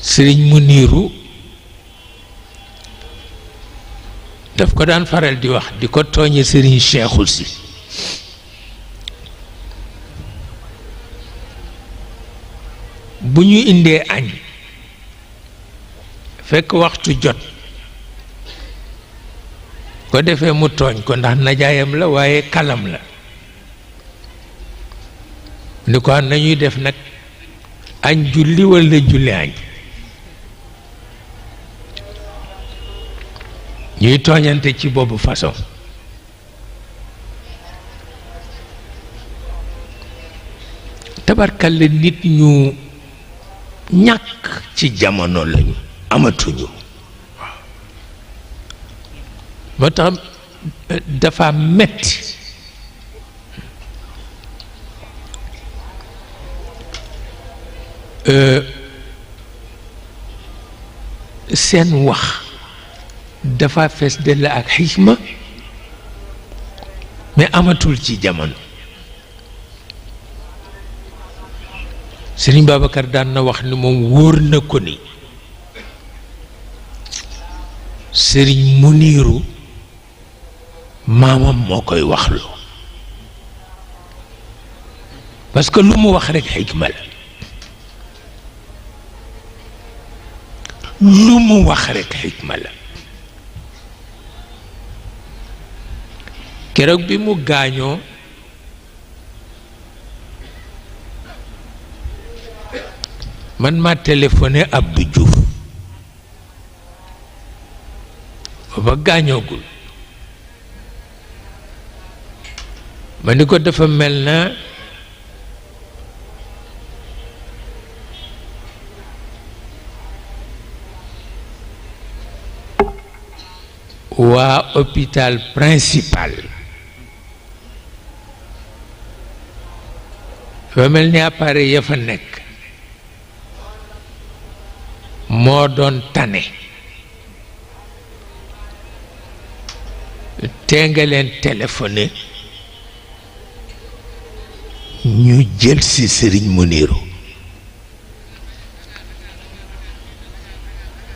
sëriñ Muniiru daf ko daan faral di wax di ko tooñe sëriñ Cheikhu Si bu ñu indee añ fekk waxtu jot ko defee mu tooñ ko ndax najaayam la waaye kalam la ni ko nañuy def nag añ julli walla julli añ ñuy tooñante ci boobu façon tabarkalla nit ñu ñàkk ci jamono lañu amatuñu waaw moo tax dafa metti seen wax dafa fees dell ak xikma mais amatul ci jamono Sëriñ Babacar daan na wax ni moom wóor na ko ni Sëriñ Muniiru maamam moo koy waxloo parce que lu mu wax rekk xikma la lu mu wax rekk xikma la keroog bi mu gaañoo man ma téléphoné Abdou Diouf booba gaañoogul ma ni ko dafa mel na waa hôpital principal dafa mel ni appareil ya fa nekk moo doon tane tee nga leen téléphoné ñu jël si Sëriñ Muniiru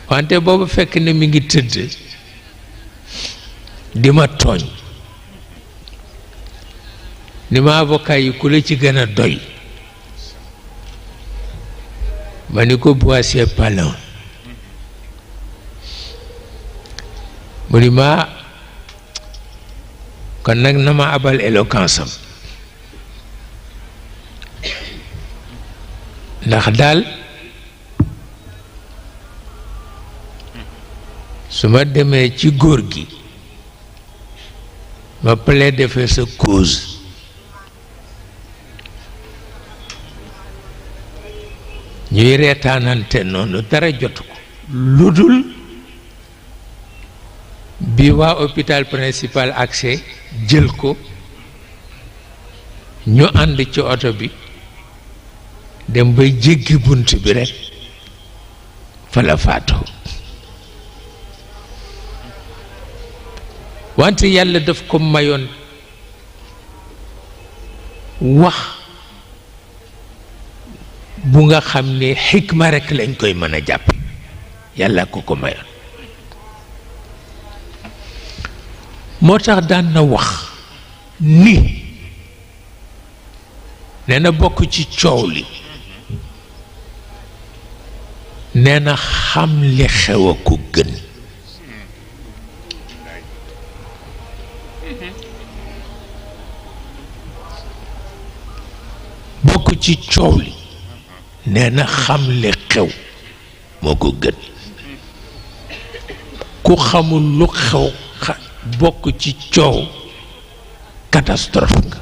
wante boobu fekk na mi ngi tëdd di ma tooñ ni ma avocat yi ku la ci gën a doy ma ni ko Boissier Palan mu ni ma kon nag na ma abal éloquence am ndax daal su ma demee ci góor gi ma plaider fa sa cause ñuy reetaanante noonu dara jotu ko lu dul bi waa hôpital principal accès jël ko ñu ànd ci oto bi dem bay jéggi bunt bi rekk fa la faatoo wante yàlla daf ko mayoon wax bu nga xam ne xikma rekk lañ koy mën a jàpp yàlla ko mayoon moo tax daan na wax ni nee na bokk ci coow li nee na xam li xew a ko gën bokk ci coow li nee na xam li xew moo ko gën ku xamul lu xew bokk ci coow catastrophe nga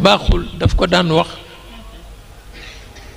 baaxul daf ko daan wax